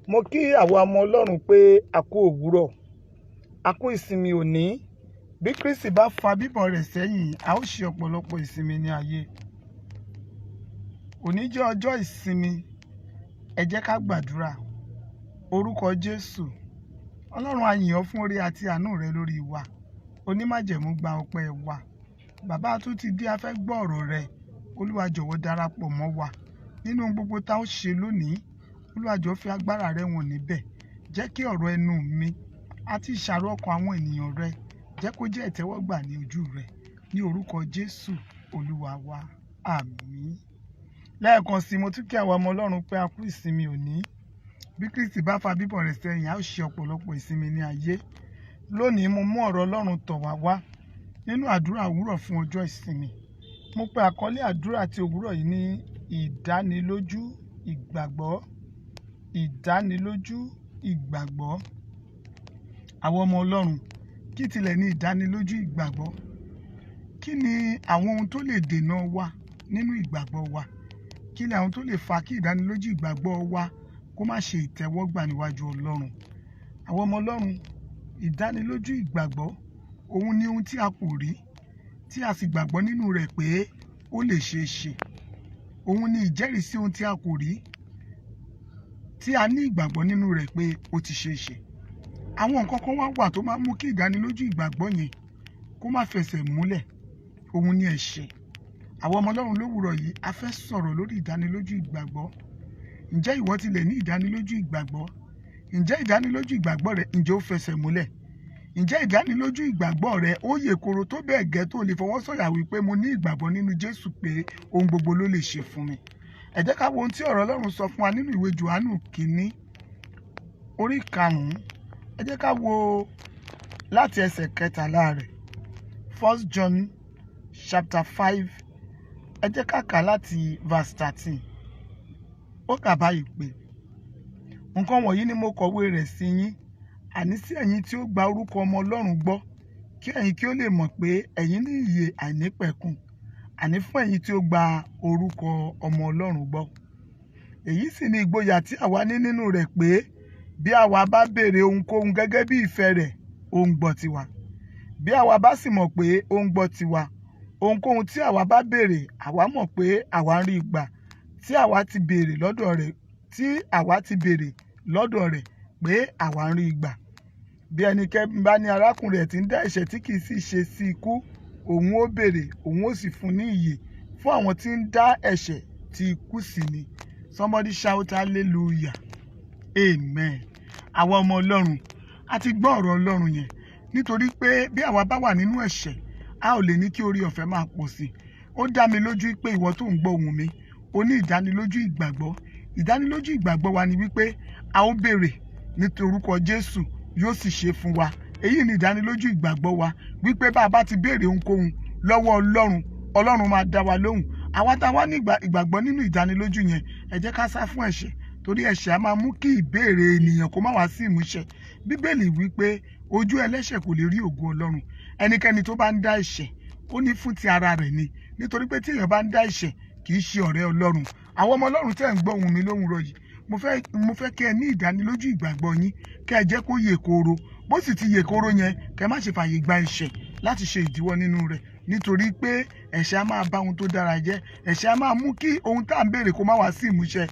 Mo kí àwa ọmọ Ọlọ́run pé a kú òwúrọ̀, a kú ìsinmi òní. Bí Kristi bá fa bíbọ̀ rẹ̀ sẹ́yìn, a ó ṣe ọ̀pọ̀lọpọ̀ ìsinmi ní ayé. Òní jẹ́ ọjọ́ ìsinmi. Ẹ jẹ́ ká gbàdúrà. Orúkọ Jésù. Ọlọ́run, a yìn ọ́ fún oore àti àánú rẹ lórí wa. Onímájẹ̀mú, gba ọpẹ́ wa. Bàbá tún ti dé, a fẹ́ gbọ́ ọ̀rọ̀ rẹ. Olúwa, jọ̀wọ́ darapọ̀ mọ́ wa nínú ohun gbogbo tá ó ṣe lónìí. Olúwa, jọ̀ọ́ fi agbára rẹ wọ̀n níbẹ̀. Jẹ́ kí ọ̀rọ̀ ẹnu mi àti ìṣàrò ọkàn àwọn ènìyàn rẹ jẹ́ kó jẹ́ ìtẹ́wọ́gbà ní ojú rẹ. Ní orúkọ Jésù Olúwa wa. Àmín. Lẹ́ẹ̀kan sí, mo tún kí àwọn ọmọ Ọlọ́run pé a kú ìsinmi òní. Bí Kristi bá fa bíbọ̀ rẹ̀ sẹ́yìn, a ó ṣe ọ̀pọ̀lọpọ̀ ìsinmi ní ayé. Lónìí, mo mú ọ̀rọ̀ Ọlọ́run tọ̀ wá wá nínú àdúrà òwúrọ̀ fún ọjọ́ ìsinmi. Mo pe àkọlé àdúrà ti òwúrọ̀ yìí ní ìdánilójú ìgbàgbọ́. Ìdánilójú ìgbàgbọ́. Àwọn ọmọ Ọlọ́run, kí tilẹ̀ ní ìdánilójú ìgbàgbọ́? Kí ni àwọn ohun tó lè dènà wa nínú ìgbàgbọ́ wa? Kí ni àwọn tó lè fa kí ìdánilójú ìgbàgbọ́ wa kó má ṣe ìtẹ́wọ́gbà níwájú Ọlọ́run? Àwọn ọmọ Ọlọ́run, ìdánilójú ìgbàgbọ́ òun ni ohun tí a kò rí, tí a sì gbàgbọ́ nínú rẹ̀ pé ó lè ṣeé ṣe. Òun ni ìjẹ́rìísí ohun tí a kò rí, tí a ní ìgbàgbọ́ nínú rẹ̀ pé ó ti ṣeé ṣe. Àwọn nǹkan kan wá wà tó máa ń mú kí ìdánilójú ìgbàgbọ́ yẹn kó má fẹsẹ̀ múlẹ̀. Òun ni ẹ̀ṣẹ̀. Àwọn ọmọ Ọlọ́run, lówùrọ̀ yìí, a fẹ́ sọ̀rọ̀ lórí ìdánilójú ìgbàgbọ́. Ǹjẹ́ ìwọ tilẹ̀ ní ìdánilójú ìgbàgbọ́? Ǹjẹ́ ìdánilójú ìgbàgbọ́ rẹ, ǹjẹ́ ó fẹsẹ̀ múlẹ̀? Ǹjẹ́ ìdánilójú ìgbàgbọ́ rẹ ó yè koro tó bẹ́ẹ̀ gẹ́ tó lè fọwọ́ sọ̀yà wípé mo ní ìgbàgbọ́ nínú Jésù pé ohun gbogbo ló lè ṣe fún mi? Ẹ jẹ́ ká wo ohun tí ọ̀rọ̀ Ọlọ́run sọ fún wa nínú ìwé Jòhánù kìíní, orí 5. Ẹ jẹ́ ká wo láti ẹsẹ̀ 13 rẹ̀. First John chapter 5, ẹ jẹ́ ká kà láti verse 13. Ó kà báyìí pé, "Nǹkan wọ̀nyí ni mo kọ̀wé rẹ̀ sí yín, àní sí ẹ̀yin tí ó gba orúkọ ọmọ Ọlọ́run gbọ́, kí ẹ̀yin kí ó lè mọ̀ pé ẹ̀yin ní ìyè àìnípẹ̀kun, àní fún ẹ̀yin tí ó gba orúkọ ọmọ Ọlọ́run gbọ́. Èyí sì ni ìgboyà tí àwa ní nínú rẹ̀ pé bí àwa bá béèrè ohunkóhun gẹ́gẹ́ bí ìfẹ́ rẹ̀, ó ń gbọ́ tiwa. Bí àwa bá sì mọ̀ pé ó ń gbọ́ tiwa, ohunkóhun tí àwa bá béèrè, àwa mọ̀ pé àwa ń rí gbà tí àwa ti béèrè lọ́dọ̀ rẹ̀, tí àwa ti béèrè lọ́dọ̀ rẹ̀ pé àwa ń rí gbà. Bí ẹnikẹ́ni bá ní arákùnrin ẹ̀ tí ń dá ẹ̀ṣẹ̀ tí kì í sì ṣe sí ikú, òun ó béèrè, òun ó sì fún ní ìyè fún àwọn tí ń dá ẹ̀ṣẹ̀ tí ikú sì ni." Somebody shout hallelujah. Amen. Àwa ọmọ Ọlọ́run, a ti gbọ́ ọ̀rọ̀ Ọlọ́run yẹn, nítorí pé bí àwa bá wà nínú ẹ̀ṣẹ̀, a ò lè ní kí oore ọ̀fẹ́ máa pọ̀ sí i. Ó dá mi lójú pé ìwọ tó ń gbọ́ ohùn mi, o ní ìdánilójú ìgbàgbọ́. Ìdánilójú ìgbàgbọ́ wa ni wípé a ó béèrè nítorí orúkọ Jésù, yóò sì ṣe fún wa. Èyí ni ìdánilójú ìgbàgbọ́ wa, wípé bá a bá ti béèrè ohunkóhun lọ́wọ́ Ọlọ́run, Ọlọ́run máa dá wa lóhùn. Àwa tá a wá ní ìgbàgbọ́ nínú ìdánilójú yẹn, ẹ jẹ́ ká sá fún ẹ̀ṣẹ̀, torí ẹ̀ṣẹ̀ á máa mú kí ìbéèrè ènìyàn kó má wá sí ìmúṣẹ. Bíbélì wípé ojú ẹlẹ́ṣẹ̀ kò lè rí ògo Ọlọ́run. Ẹnikẹ́ni tó bá ń dá ẹ̀ṣẹ̀, ó ní fún ti ara rẹ̀ ni, nítorí pé tí èèyàn bá ń dá ẹ̀ṣẹ̀, kì í ṣe ọ̀rẹ́ Ọlọ́run. Àwọn ọmọ Ọlọ́run tẹ́ ń gbọ́ ohùn mi lówùúrọ̀ yìí, mo fẹ́ kí ẹ ní ìdánilójú ìgbàgbọ́ yín, kí ẹ jẹ́ kó yè kooro. Bó sì ti yè kooro yẹn, kẹ́ má ṣe fààyè gba ẹ̀ṣẹ̀ láti ṣe ìdíwọ́ nínú rẹ̀, nítorí pé ẹ̀ṣẹ̀ á máa bá ohun tó dára jẹ́. Ẹ̀ṣẹ̀ á máa mú kí ohun tá à ń béèrè kó má wá sí ìmúṣẹ.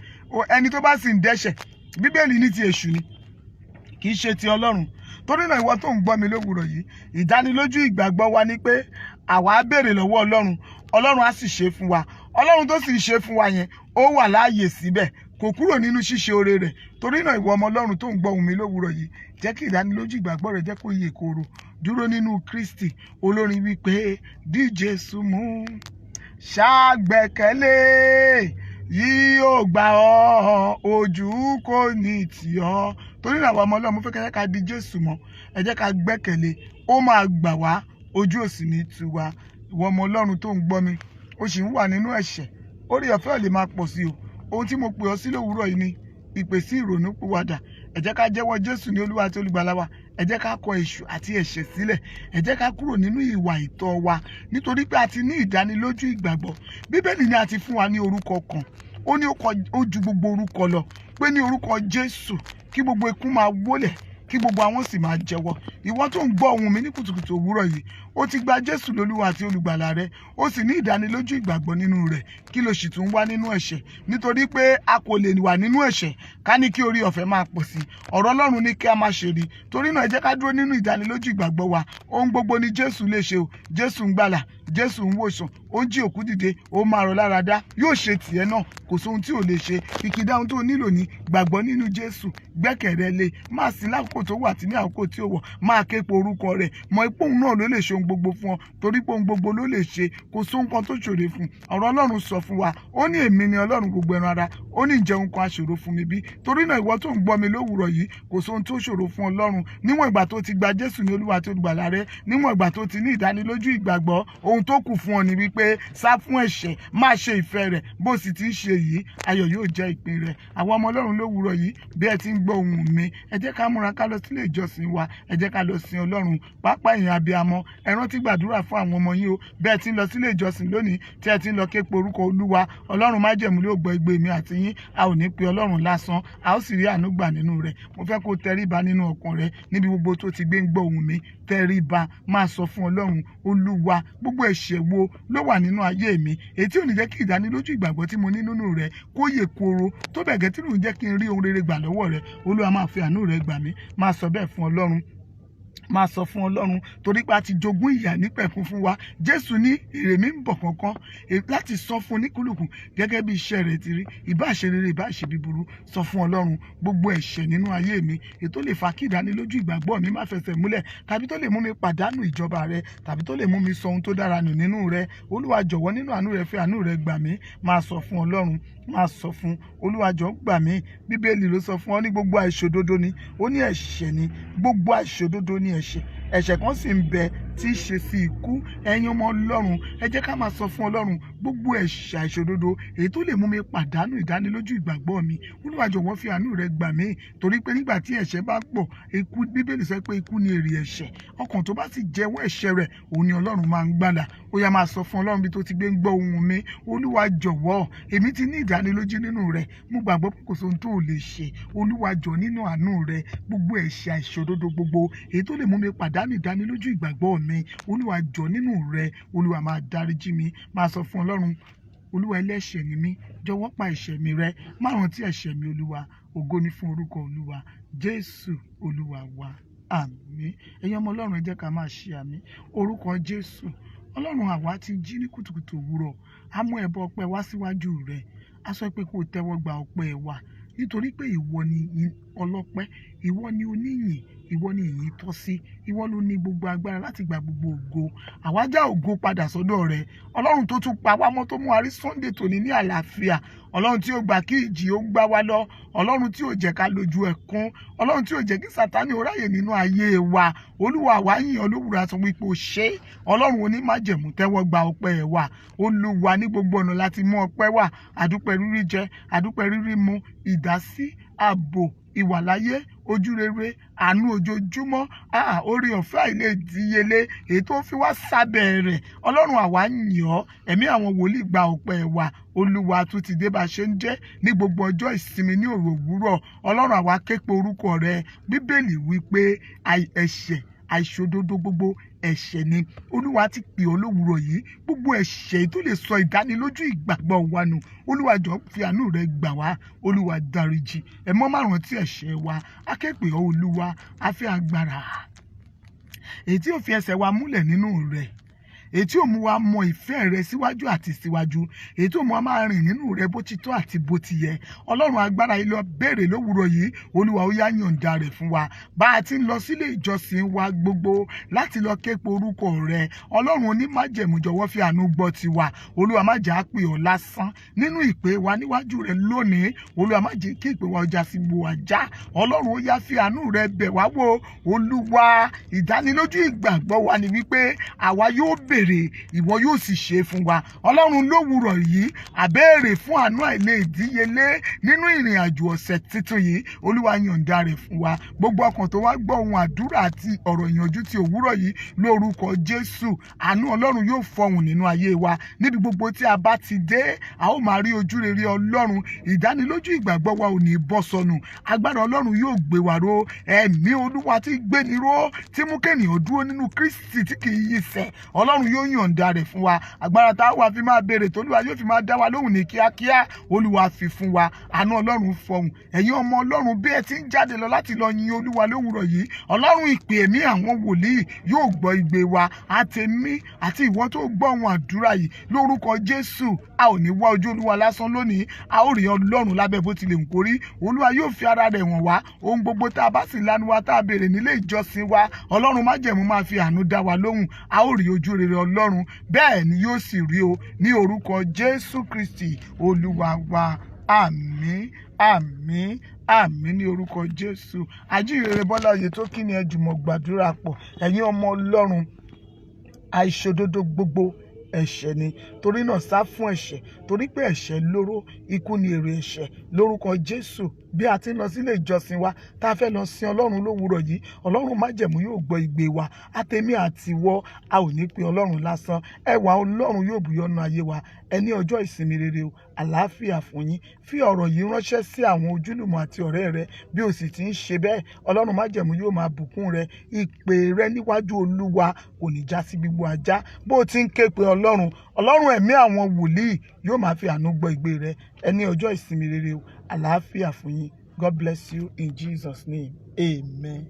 Ẹni tó bá sì ń dẹ́ṣẹ̀, Bíbélì ní ti èṣù ni, kì í ṣe ti Ọlọ́run. Torí náà, ìwọ tó ń gbọ́ mi lówùúrọ̀ yìí, ìdánilójú ìgbàgbọ́ wa ni pé àwa á béèrè lọ́wọ́ Ọlọ́run, Ọlọ́run á sì ṣe fún wa. Ọlọ́run tó sì ń ṣe fún wa yẹn, ó wà láàyè síbẹ̀, kò kúrò nínú ṣíṣe oore rẹ̀. Torí náà, ìwọ ọmọ Ọlọ́run tó ń gbọ́ ohùn mi lówùúrọ̀ yìí, jẹ́ kí ìdánilójú ìgbàgbọ́ rẹ jẹ́ kó yè kooro. Dúró nínú Kristi. Olórin wípé, "Di Jésù mú, ṣàgbẹ́kẹ̀lé, yóò gbà ọ́, ojú kò ní tì ọ́." Torí náà, àwọn ọmọ Ọlọ́run, mo fẹ́ kẹ́ ká di Jésù mọ́. Ẹ jẹ́ ká gbẹ́kẹ̀lé, ó máa gbà wá, ojú ò sì ní tì wá. Ìwọ ọmọ Ọlọ́run tó ń gbọ́ mi, ó sì ń wà nínú ẹ̀ṣẹ̀, oore ọ̀fẹ́ ò lè máa pọ̀ sí o. Ohun tí mo pè ọ́ sí lówùúrọ̀ yìí ni ìpè sí ìrònúpìwàdà. Ẹ jẹ́ ká jẹ́wọ́ Jésù ní Olúwa àti Olùgbàlà wa. Ẹ jẹ́ ká kọ èṣù àti ẹ̀ṣẹ̀ sílẹ̀. Ẹ jẹ́ ká kúrò nínú ìwà ìtọ́ wa, nítorí pé a ti ní ìdánilójú ìgbàgbọ́. Bíbélì ni a ti fún wa ní orúkọ kan, ó ní ó ju gbogbo orúkọ lọ, pé ní orúkọ Jésù Kí gbogbo ikún máa wólẹ̀, kí gbogbo àwọn sì máa jẹ́wọ́. Ìwọ tó ń gbọ́ ohùn mi ní kùtùkùtù òwúrọ̀ yìí, ó ti gba Jésù lólúwa àti olùgbàlà rẹ, ó sì ní ìdánilójú ìgbàgbọ́ nínú rẹ̀. Kí lo sì tún wá nínú ẹ̀ṣẹ̀? Nítorí pé a kò lè wà nínú ẹ̀ṣẹ̀ ká ní kí orí ọ̀fẹ́ máa pọ̀ sí. Ọ̀rọ̀ Ọlọ́run ní kí a má ṣe rí. Torí náà, ẹ jẹ́ ká dúró nínú ìdánilójú ìgbàgbọ́ wa. Ohun gbogbo ni Jésù lè ṣe o. Jésù ń gbàlà, Jésù ń wòsàn, ó ń jí òkú dìde, ó máa rọ lára dá, yóò ṣe tìẹ náà. Kò sóhun tí ò lè ṣe. Kìkìdá ohun tó nílò ní gbàgbọ́ nínú Jésù, gbẹ́kẹ̀ rẹ lé, máa sìn lákòókò tó wà àti ní àkókò tí ó wọ̀, máa ké pe orúkọ rẹ̀, mọ̀ pé òun náà ló lè ṣe ohun gbogbo fún ọ, torí pé ohun gbogbo ló lè ṣe. Kò sóhun kan tó ṣòro fún. Ọ̀rọ̀ Ọlọ́run sọ fún wa, ó ní, "Èmi ni Ọlọ́run gbogbo ẹran ara." Ó ní, "Ǹjẹ́ ohun kan aṣòro fún mi bí?" Torí náà, ìwọ tó ń gbọ́ mi lówùrọ̀ yìí, kò sóhun tó ṣòro fún Ọlọ́run. Níwọ̀n ìgbà tó ti gba Jésù ní Olúwa àti Olùgbàlà rẹ, níwọ̀n ìgbà tó ti ní ìdánilójú ìgbàgbọ́, ohun tó kù fún ọ ni wípé sá fún ẹ̀ṣẹ̀, má ṣe ìfẹ́ rẹ̀. Bó sì ti ń ṣe yìí, ayọ̀ yóò jẹ́ ìpín rẹ̀. Àwọn ọmọ Ọlọ́run, lówùrọ̀ yìí, bí ẹ ti ń gbọ́ ohùn mi, ẹ jẹ́ ká múra ká lọ sílé ìjọsìn wa. Ẹ jẹ́ ká lọ sin Ọlọ́run. Pàápàá ẹ̀yin abiyamọ, ẹ rántí gbàdúrà fún àwọn ọmọ yín o. Bí ẹ ti ń lọ sílé ìjọsìn lónìí, tí ẹ ti ń lọ ké pe orúkọ Olúwa, Ọlọ́run májẹ̀mú ló gbọ́ igbe mi àti yín. A ò ní pe Ọlọ́run lásán, a ó sì rí àánú gbà nínú rẹ̀. Mo fẹ́ kó tẹríba nínú ọkàn rẹ níbi gbogbo tó ti gbé ń gbọ́ ohùn mi. Tẹríba, máa sọ fún Ọlọ́run: "Olúwa, gbogbo ẹ̀ṣẹ̀ wo ló wà nínú ayé mi èyí tí ò ní jẹ́ kí ìdánilójú ìgbàgbọ́ tí mo ní nínú rẹ kó yè kooro tó bẹ̀ gẹ́, tí ò ní jẹ́ kí n rí ohun rere gbà lọ́wọ́ rẹ? Olúwa, máa fi àánú rẹ gbà mí." Máa sọ bẹ́ẹ̀ fún Ọlọ́run, máa sọ fún Ọlọ́run, torí pé a ti jogún ìyà nípẹ̀kun fún wa. Jésù ní, "Èrè mi ń bọ̀ kánkán láti sọ fún oníkúlùkù gẹ́gẹ́ bí iṣẹ́ rẹ̀ ti rí, ìbá ṣe rere, ìbá ṣe búburú." Sọ fún Ọlọ́run: "Gbogbo ẹ̀ṣẹ̀ nínú ayé mi èyí tó lè fa kí ìdánilójú ìgbàgbọ́ mi má fẹsẹ̀ múlẹ̀, tàbí tó lè mú mi pàdánù ìjọba rẹ, tàbí tó lè mú mi sọ ohun tó dára nù nínú rẹ, Olúwa, jọ̀wọ́, nínú àánú rẹ, fi àánú rẹ gbà mí." Máa sọ fún Ọlọ́run, máa sọ fún: "Olúwa, jọ̀ọ́ gbà mí." Bíbélì ló sọ fún ọ ní gbogbo àìṣòdodo ni, ó ní ẹ̀ṣẹ̀ ni. Gbogbo àìṣòdodo ni ẹ̀ṣẹ̀, ẹ̀ṣẹ̀ kan sì ń bẹ tí í ṣe sí ikú. Ẹ̀yin ọmọ Ọlọ́run, ẹ jẹ́ ká máa sọ fún Ọlọ́run: "Gbogbo ẹ̀ṣẹ̀ àìṣòdodo èyí tó lè mú mi pàdánù ìdánilójú ìgbàgbọ́ mi, Olúwa, jọ̀wọ́, fi àánú rẹ gbà mí." Torí pé nígbà tí ẹ̀ṣẹ̀ bá pọ̀, ikú, Bíbélì sọ pé ikú ni èrè ẹ̀ṣẹ̀. Ọkàn tó bá sì jẹ́wọ́ ẹ̀ṣẹ̀ rẹ̀, òun ni Ọlọ́run máa ń gbàlà. Ó yá, máa sọ fún Ọlọ́run bí tó ti gbé ń gbọ́ ohùn mi: "Olúwa, jọ̀wọ́, èmi ti ní ìdánilójú nínú rẹ, mo gbàgbọ́ pé kò sóhun tó lè ṣe. Olúwa, jọ̀ọ́, nínú àánú rẹ, gbogbo ẹ̀ṣẹ̀ àìṣòdodo gbogbo èyí tó lè mú mi pàdánù ìdánilójú ìgbàgbọ́ mi, Olúwa, jọ̀ọ́, nínú rẹ, Olúwa, máa dáríjì mi." Máa sọ fún Ọlọ́run: "Olúwa, ẹlẹ́ṣẹ̀ ni mí, jọ̀wọ́, pa ẹ̀ṣẹ̀ mi rẹ́, má rántí ẹ̀ṣẹ̀ mi, Olúwa." Ògo ni fún orúkọ Olúwa. Jésù Olúwa wa, àmín. Ẹ̀yin ọmọ Ọlọ́run, ẹ jẹ́ ká máa ṣe àmín. Orúkọ Jésù. Ọlọ́run, àwa ti jí ní kùtùkùtù òwúrọ̀, a mú ẹbọ ọpẹ́ wá síwájú rẹ. A sọ pé kó o tẹ́wọ́ gba ọpẹ́ wa, nítorí pé ìwọ ni ọlọ́pẹ́, ìwọ ni oníyìn, ìwọ ni ìyìn tọ́ sí, ìwọ ló ní gbogbo agbára láti gba gbogbo ògo. Àwa já ògo padà sọ́dọ̀ rẹ, Ọlọ́run tó tún pa wá mọ́, tó mú wa rí Sunday tòní ní àlàáfíà, Ọlọ́run tí ó gbà kí ìjì ó gbá wa lọ, Ọlọ́run tí ò jẹ́ ká lójú ẹkún, Ọlọ́run tí ò jẹ́ kí Sátánì ó ráyè nínú ayé wa. Olúwa, àwa yìn ọ́ lówùúrọ̀, a sọ wípé o ṣé. Ọlọ́run onímájẹ̀mú, tẹ́wọ́ gba ọpẹ́ wa. Olúwa, ní gbogbo ọ̀nà láti mú ọpẹ́ wá. Àdúpẹ́ rírí jẹ, àdúpẹ́ rírí mu, ìdásí, ààbò, ìwàláyé, ojúrere, àánú ojoojúmọ́, oore ọ̀fẹ́ àìlèdíyelé èyí tó fi wá sábẹ́ rẹ̀. Ọlọ́run, àwa yìn ọ́. Ẹ̀mí àwọn wòlíì, gba ọpẹ́ wa. Olúwa, tún ti dé bá a ṣe ń jẹ́ ní gbogbo ọjọ́ ìsinmi ní òwúrọ̀. Ọlọ́run, àwa ké pe orúkọ rẹ. Bíbélì wí pé ẹ̀ṣẹ̀ àìṣòdodo gbogbo ẹ̀ṣẹ̀ ni. Olúwa, ti pè ọ́ lówùúrọ̀ yìí. Gbogbo ẹ̀ṣẹ̀ tó lè sọ ìdánilójú ìgbàgbọ́ wa nù, Olúwa, jọ̀ọ́, fi àánú rẹ gbà wá. Olúwa, dáríjì, ẹ mọ́ má rántí ẹ̀ṣẹ̀ wa. A ké pè ọ́, Olúwa. A fẹ́ agbára èyí tí ó fi ẹsẹ̀ wa múlẹ̀ nínú rẹ̀, èyí tí ó mú wa mọ ìfẹ́ rẹ síwájú àti síwájú, èyí tí ó mú wa máa rìn nínú rẹ bó ti tọ́ àti bó ti yẹ. Ọlọ́run, agbára ilé béèrè lówùúrọ̀ yìí. Olúwa, ó yá, yọ̀ǹda rẹ̀ fún wa bá a ti ń lọ sílé ìjọsìn wa gbogbo láti lọ ké pe orúkọ rẹ. Ọlọ́run onímájẹ̀mú, jọ̀wọ́, fi àánú gbọ́ tiwa. Olúwa, má jẹ́ á pè ọ́ lásán nínú ìpè wa níwájú rẹ lónìí. Olúwa, má jẹ́ kí ìpè wa ọjà sí gbò àjá. Ọlọ́run, ó yá, fi àánú rẹ bẹ̀ wá wò. Olúwa, ìdánilójú ìgbàgbọ́ wa ni wípé àwa yóò béèrè. béèrè, ìwọ yóò sì ṣe é fún wa. Ọlọ́run, lówùrọ̀ yìí, a béèrè fún àánú àìlèdíyelé nínú ìrìn àjò ọ̀sẹ̀ tuntun yìí. Olúwa, yọ̀ǹda rẹ̀ fún wa. Gbogbo ọkàn tó wá gbọ́ ohun àdúrà àti ọ̀rọ̀ ìyànjú ti òwúrọ̀ yìí, lórúkọ Jésù, àánú Ọlọ́run yóò fọhùn nínú ayé wa. Níbi gbogbo tí a bá ti dé, a ó máa rí ojú rere Ọlọ́run. Ìdánilójú ìgbàgbọ́ wa ò ní bọ́ sọnù. Agbára Ọlọ́run yóò gbé wa ró. Ẹ̀mí Olúwa tí gbéni ró, tí mú kéèyàn dúró nínú Kristi, tí kì í yísẹ̀, Ọlọ́run yóò yọ̀ǹda rẹ̀ fún wa. Agbára tá a wà fi máa béèrè, tólúwa yóò fi máa dá wa lóhùn ní kíákíá, Olúwa fi fún wa. Àánú Ọlọ́run fọhùn. Ẹ̀yin ọmọ Ọlọ́run, bí ẹ ti ń jáde lọ láti lọ yin Olúwa lówùrọ̀ yìí, Ọlọ́run ìpè ẹ̀mí àwọn wòlíì yóò gbọ́ igbe wa. Àtẹ̀mí àti ìwọ tó gbọ́ ohun àdúrà yìí, lórúkọ Jésù, a ò ní wá ojú Olúwa lásán lónìí. A ó rí Ọlọ́run lábẹ́ bó tilẹ̀ ń kórí. Olúwa yóò fi ara rẹ̀ wọ̀n wá. Ohun gbogbo tá a bá sì lanu wa tá a béèrè nílé ìjọsìn wa, Ọlọ́run májẹ̀mú máa fi àánú dá wa lóhùn. A ó rí ojú rere Ọlọ́run. Bẹ́ẹ̀ ni yóò sì rí o, ní orúkọ Jésù Kristi Olúwa wa. Àmín, àmín, àmín ní orúkọ Jésù. Ajíhìnrere Bọ́lá Oyè tó kí ni ẹ jùmọ̀ gbàdúrà pọ̀. Ẹ̀yin ọmọ Ọlọ́run, àìṣòdodo gbogbo ẹ̀ṣẹ̀ ni. Torí náà, sá fún ẹ̀ṣẹ̀, torí pé ẹ̀ṣẹ̀ lóró, ikú ni èrè ẹ̀ṣẹ̀. Lórúkọ Jésù, bí a ti ń lọ sílé ìjọsìn wa, tá a fẹ́ lọ sin Ọlọ́run lówùúrọ̀ yìí, Ọlọ́run májẹ̀mú yóò gbọ́ igbe wa. Àtẹ̀mí àtiwọ́, a ò ní pe Ọlọ́run lásán. Ẹwà Ọlọ́run yóò bùyọ́nú ayé wa. Ẹ ní ọjọ́ ìsinmi rere o. Àlàáfíà fún yín. Fi ọ̀rọ̀ yìí ránṣẹ́ sí àwọn ojúlùmọ̀ àti ọ̀rẹ́ rẹ. Bí o sì ti ń ṣe bẹ́ẹ̀, Ọlọ́run májẹ̀mú yóò máa bùkún rẹ. Ìpè rẹ níwájú Olúwa kò ní já sí gbígbó ajá. Bó o ti ń ké pe Ọlọ́run, Ọlọ́run ẹ̀mí àwọn wòlíì yóò máa fi àánú gbọ́ igbe rẹ. Ẹ ní ọjọ́ ìsinmi rere o. Àlàáfíà fún yín. God bless you in Jesus' name. Amen.